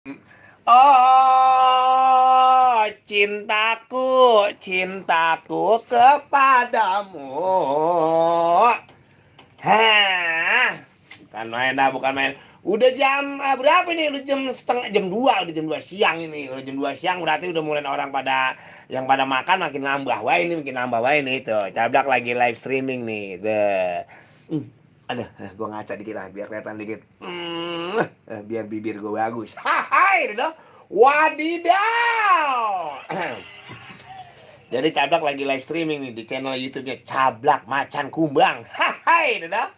Oh, cintaku, cintaku kepadamu. Hah, bukan main dah, bukan main. Udah jam berapa ini? Udah jam setengah jam 2, udah jam 2 siang ini. Udah jam 2 siang berarti udah mulai orang pada yang pada makan makin nambah. Wah, ini makin nambah wah ini itu. Cablak lagi live streaming nih. Hmm, Aduh, gua ngaca dikit lah biar kelihatan dikit. Biar bibir gua bagus. Hai, dah. Wadidaw. Jadi Cablak lagi live streaming nih di channel YouTube-nya Cablak Macan Kumbang. Hai, dah.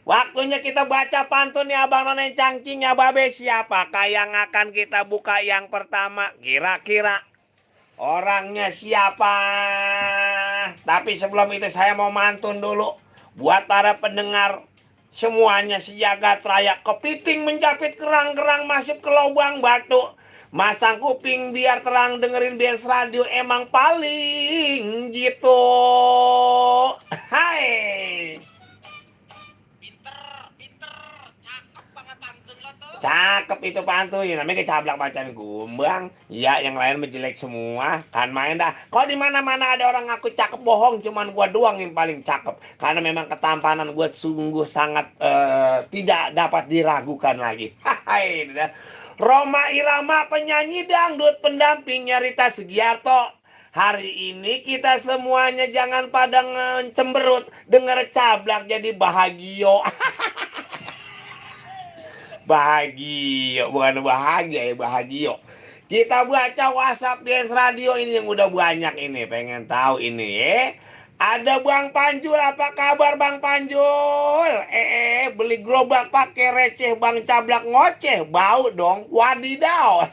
Waktunya kita baca pantun ya Abang None Cangcing ya Babe. Siapakah yang akan kita buka yang pertama? Kira-kira orangnya siapa? Tapi sebelum itu saya mau mantun dulu. Buat para pendengar semuanya sejagat raya. Kepiting menjapit kerang-kerang masuk ke lubang batu. Masang kuping biar terang dengerin dance radio emang paling gitu. Hai. Cakep itu pantun, namanya kecablak macan kumbang. Ya, yang lain menjelek semua. Kan main dah. Kok di mana-mana ada orang ngaku cakep bohong, cuman gua doang yang paling cakep. Karena memang ketampanan gua sungguh sangat tidak dapat diragukan lagi. Hai, dah. Roma Irama penyanyi dangdut pendampingnya Rita Sugiarto. Hari ini kita semuanya jangan pada cemberut denger cablak jadi bahagia. Bahagia, bukan bahagia ya, bahagia. Kita baca WhatsApp Dance Radio ini yang udah banyak ini, pengen tahu ini ya. Ada Bang Panjul, apa kabar Bang Panjul? Beli gerobak pakai receh Bang Cablak ngoceh, bau dong, wadidaw.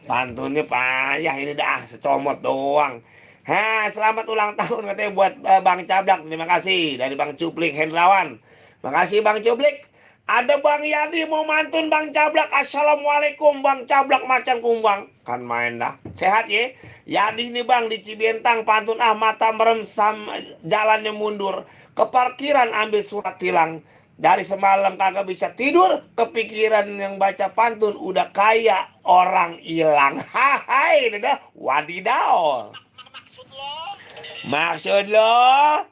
Pantunnya payah ini dah, secomot doang. Selamat ulang tahun katanya buat Bang Cablak. Terima kasih dari Bang Cuplik Hendrawan. Makasih Bang Cuplik. Ada Bang Yadi mau mantun Bang Cablak. Assalamualaikum Bang Cablak Macan Kumbang. Kan main dah. Sehat ya. Yadi nih Bang di Cibentang pantun mata merem jalannya mundur. Ke parkiran ambil surat tilang. Dari semalam kagak bisa tidur, kepikiran yang baca pantun udah kayak orang hilang. Hai, dah wadidaw. Maksud lo?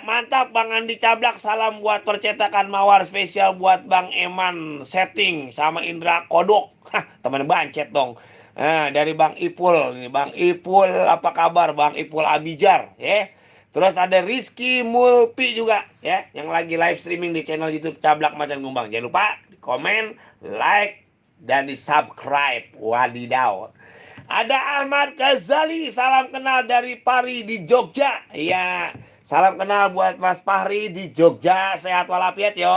Mantap Bang Andi Cablak, salam buat percetakan mawar spesial buat Bang Eman Setting sama Indra Kodok. Teman bancet dong. Dari Bang Ipul, ini Bang Ipul apa kabar Bang Ipul Abijar, ya. Terus ada Rizky Mulpi juga ya, yang lagi live streaming di channel YouTube Cablak Macan Kumbang. Jangan lupa di komen, like, dan di subscribe. Wadidaw. Ada Ahmad Ghazali, salam kenal dari Pari di Jogja. Iya, salam kenal buat Mas Fahri di Jogja. Sehat walafiat yo.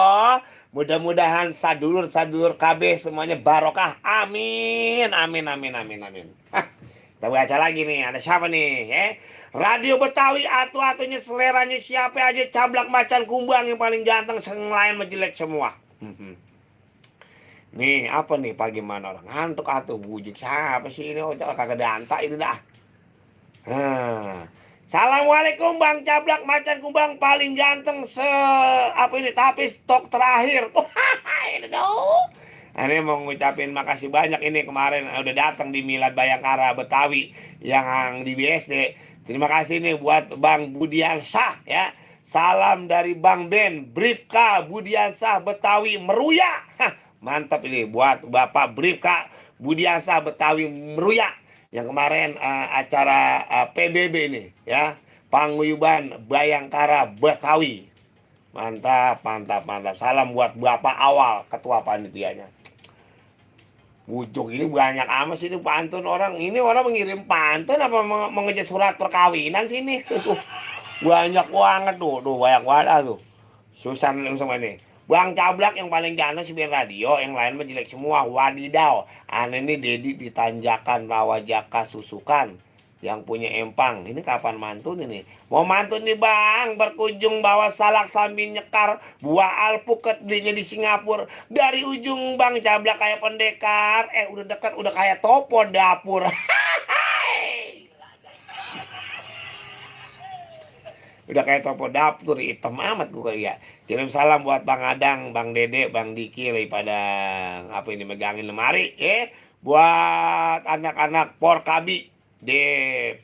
Mudah-mudahan sadulur-sadulur KB semuanya barokah. Amin, amin, amin, amin, amin. Kita baca lagi nih, ada siapa nih? Radio Betawi atu-atunya seleranya siapa aja Cablak Macan Kumbang yang paling ganteng, yang lain menjelek semua. Nih apa nih pagi mana orang ngantuk atuh bujuk siapa sih ini kagak danta itu dah. Assalamualaikum Bang Cablak Macan Kumbang paling ganteng apa ini tapi stok terakhir. Ini dong. Ini mau ngucapin makasih banyak ini kemarin udah datang di Milad Bayangkara Betawi yang di BSD. Terima kasih nih buat Bang Budiansah ya. Salam dari Bang Ben Bripka Budiansah Betawi Meruya. Mantap ini buat Bapak Bripka Budiansah Betawi Meruya yang kemarin acara PBB ini ya, Panguyuban Bayangkara Betawi. Mantap, mantap, mantap. Salam buat Bapak Awal, ketua panitianya. Bujuk ini banyak amat sih ini pantun orang. Ini orang mengirim pantun apa mengejar surat perkawinan sini? Tuh, banyak banget tuh banyak banget tuh. Susah sama ini. Bang Cablak yang paling ganteng sih radio, yang lain mah jelek semua. Wadidaw. Aneh nih Dedi di Tanjakan Rawajaka Susukan. Yang punya empang. Ini kapan mantun ini? Mau mantun nih bang. Berkunjung bawa salak sambil nyekar. Buah alpukat belinya di Singapura. Dari ujung Bang Cablak kayak pendekar. Udah dekat udah kayak topo dapur. Udah kayak topo dapur, hitam amat gue ya. Kirim salam buat Bang Adang, Bang Dede, Bang Diki pada apa ini megangin lemari, buat anak-anak Porkabi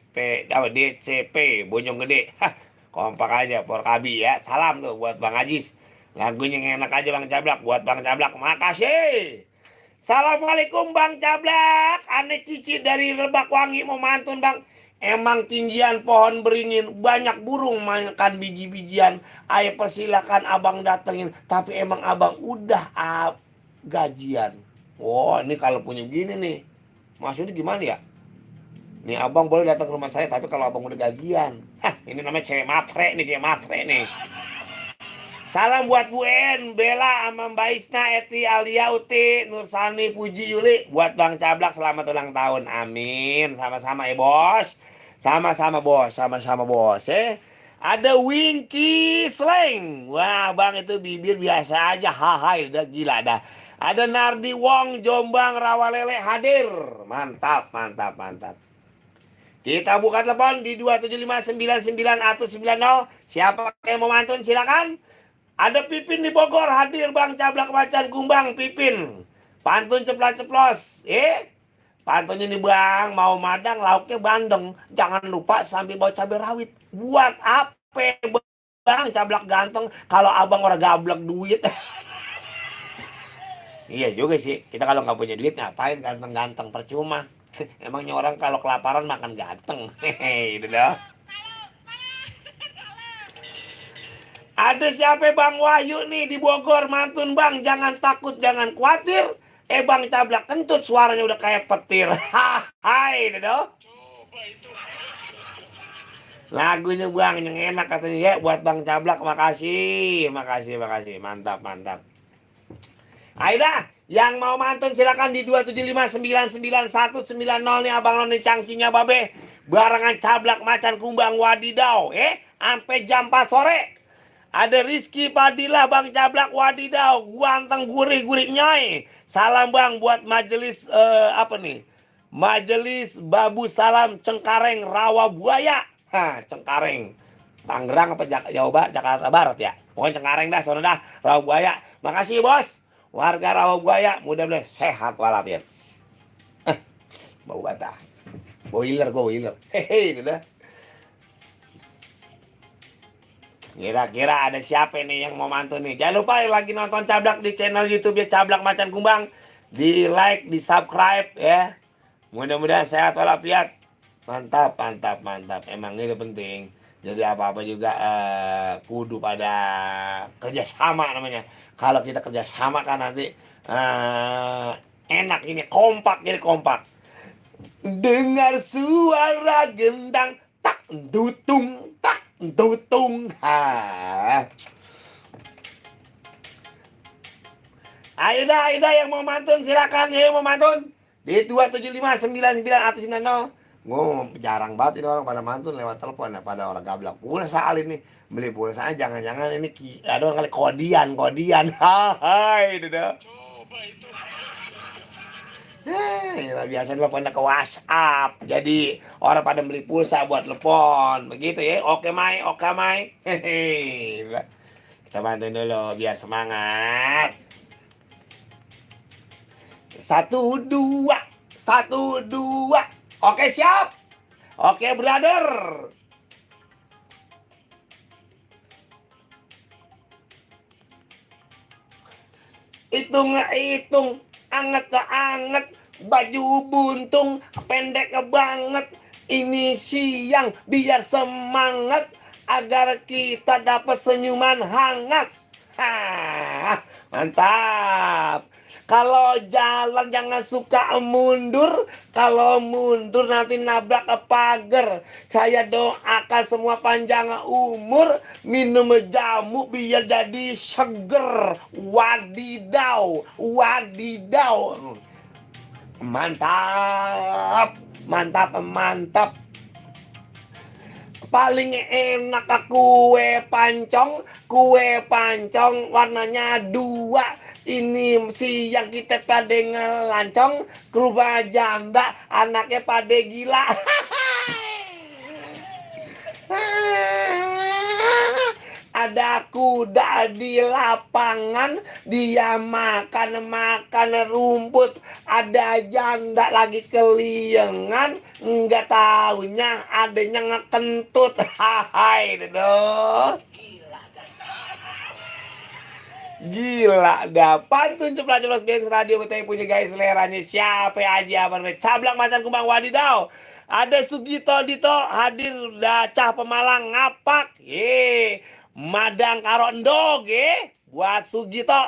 DCP Bojong Gede. Hah, kompak aja Porkabi ya. Salam tuh buat Bang Ajis. Lagunya yang enak aja Bang Cablak, buat Bang Cablak. Makasih. Assalamualaikum Bang Cablak. Ane Cici dari Lebak Wangi mau mantun Bang. Emang tinggian pohon beringin, banyak burung makan biji-bijian. Ayo persilakan abang datengin. Tapi emang abang udah gajian. Oh ini kalau punya begini nih, maksudnya gimana ya? Nih abang boleh datang ke rumah saya, tapi kalau abang udah gajian. Hah, ini namanya cewek matre nih, cewek matre nih. Salam buat Bu En, Bella, sama Mbak Isna, Eti, Alia, Uti, Nursani, Puji, Yuli. Buat Bang Cablak selamat ulang tahun. Amin. Sama-sama ya bos. Sama-sama bos, sama-sama bos. Ada Winky Sleng. Wah bang itu bibir biasa aja. Hahai udah gila dah. Ada Nardi Wong, Jombang, Rawalele hadir. Mantap, mantap, mantap. Kita buka telepon di 27599 atau 90. Siapa yang mau mantun silakan. Ada Pipin di Bogor hadir Bang Cablak Macan Kumbang Pipin. Pantun ceplos-ceplos. Pantunnya nih Bang, mau madang lauknya bandeng. Jangan lupa sambil bawa cabai rawit. Buat apa Bang Cablak ganteng kalau abang orang gablek duit. Iya juga sih. Kita kalau nggak punya duit ngapain ganteng-ganteng percuma. Emangnya orang kalau kelaparan makan ganteng. Hehehe, itu dah. Ada siapa Bang Wahyu nih di Bogor mantun Bang, jangan takut, jangan khawatir. Bang Cablak kentut suaranya udah kayak petir. Hai, Dodo. Coba itu. Lagunya Bang yang enak katanya ya buat Bang Cablak, makasih, makasih, makasih. Mantap, mantap. Aida, yang mau mantun silakan di 275999190 nih Abang Noni cangcingnya Babe. Barangan Cablak Macan Kumbang Wadidau, sampai jam 4 sore. Ada Rizky Padilla Bang Cablak Wadidau, ganteng gurih-gurih nyoy. Salam Bang buat majelis apa nih? Majelis Babu Salam Cengkareng Rawa Buaya. Hah, Cengkareng. Tangerang apa Jakarta Barat ya? Pokoknya Cengkareng dah, sono dah, Rawa Buaya. Makasih bos. Warga Rawa Buaya mudah-mudahan sehat walafiat. Bau bata. Boiler. Hehe, udah. Kira-kira ada siapa nih yang mau mantun nih? Jangan lupa yang lagi nonton Cablak di channel YouTube ya Cablak Macan Kumbang. Di like, di subscribe ya. Mudah-mudahan sehat walafiat. Mantap, mantap, mantap. Emang itu penting. Jadi apa-apa juga kudu pada kerjasama namanya. Kalau kita kerjasama kan nanti enak ini, kompak, jadi kompak. Dengar suara gendang, tak dutung, tak dutung. Aida yang mau mantun silakan ya, mau mantun di 27599 atau 90. Gue jarang banget ini orang pada mantun lewat telepon ya, pada orang gablak. Pulsa ini beli pulsa jangan-jangan ini ada orang kali kodian. Hai, Dodo. Coba itu. Ya, biasanya teleponnya ke WhatsApp. Jadi orang pada beli pulsa buat telepon. Begitu ya. Oke Mai. Hehehe. Kita bantuin dulu biar semangat. 1, 2. Oke siap. Oke brother. Hitung anget baju buntung pendek banget. Ini siang biar semangat agar kita dapat senyuman hangat. Mantap. Kalau jalan jangan suka mundur. Kalau mundur nanti nabrak ke pagar. Saya doakan semua panjang umur. Minum jamu biar jadi seger. Wadidaw. Mantap. Paling enak kue pancong warnanya 2. Ini siang kita pada ngelancong, ke rumah janda anaknya pada gila. ada kuda di lapangan, dia makan rumput, ada janda lagi keliengan, nggak taunya adanya ngekentut. Hai dong. Gila, dah pantun ceplas-ceplos Benz Radio kita punya guys seleranya siapa aja berarti cablak macan kumbang wadidaw. Ada Sugito Dito hadir dah cah Pemalang ngapak. Madang karo endog buat Sugito.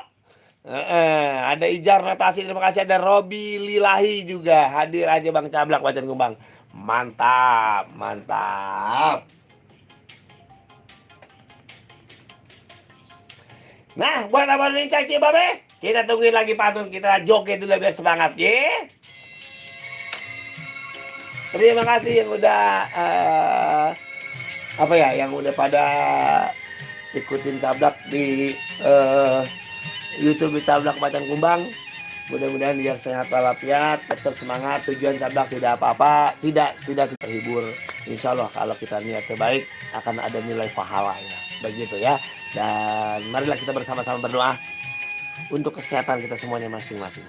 Ada Ijar Notasi, terima kasih. Ada Robi Lilahi juga hadir aja Bang Cablak macan kumbang. Mantap, mantap. Nah, buat apa nih Caci Babe? Kita tungguin lagi pantun, kita joget dulu biar semangat, ye. Terima kasih yang udah yang udah pada ikutin Cablak di YouTube Cablak Macan Kumbang. Mudah-mudahan biar sehat walafiat, tetap semangat. Tujuan Cablak tidak apa-apa, tidak kita hibur. Insya Allah kalau kita niatnya baik akan ada nilai pahala ya. Begitu ya. Dan marilah kita bersama-sama berdoa untuk kesehatan kita semuanya masing-masing.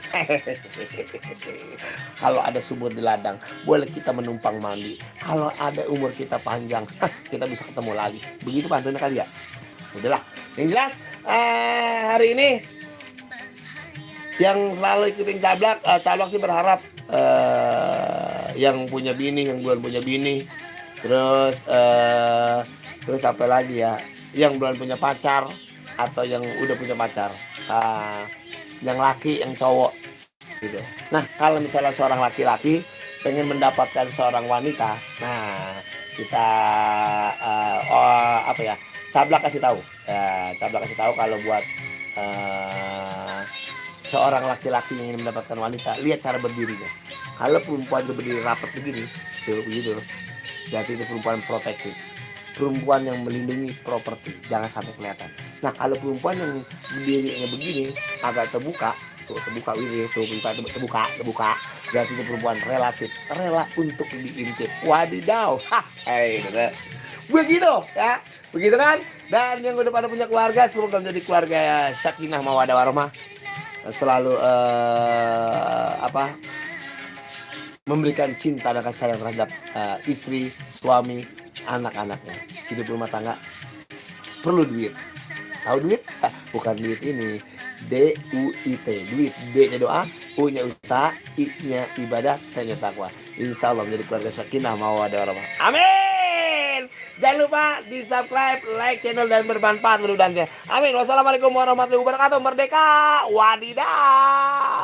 Kalau ada subur di ladang, boleh kita menumpang mandi. Kalau ada umur kita panjang, kita bisa ketemu lagi. Begitu pantunnya kali ya. Udahlah, yang jelas hari ini yang selalu ikutin Cablak, Cablak sih berharap yang punya bini, yang belum punya bini, terus apa lagi ya, yang belum punya pacar atau yang udah punya pacar, yang laki, yang cowok gitu. Nah, kalau misalnya seorang laki-laki pengen mendapatkan seorang wanita, nah kita Cablak kasih tahu, Cablak kasih tahu kalau buat seorang laki-laki yang ingin mendapatkan wanita, lihat cara berdirinya. Kalau perempuan itu berdiri rapat begini, tuh begitu, berarti itu perempuan protektif, perempuan yang melindungi properti, jangan sampai kelihatan. Nah, kalau perempuan yang berdirinya begini, agak terbuka, terbuka, berarti itu perempuan relatif, rela untuk diintip. Wadidaw, begitu ya, begitu kan? Dan yang udah pada punya keluarga, semoga menjadi keluarga sakinah mawaddah warahmah, selalu memberikan cinta dan kasih sayang terhadap istri, suami, anak-anaknya. Hidup rumah tangga perlu duit. Tahu duit? Bukan duit ini, DUIT, duit. D-nya doa, U-nya usaha, I-nya ibadah, T-nya takwa. Insya Allah menjadi keluarga sakinah mawaddah warahmah. Amin. Jangan lupa di subscribe, like channel dan bermanfaat mudah-mudahan. Amin. Wassalamualaikum warahmatullahi wabarakatuh. Merdeka. Wadidaw.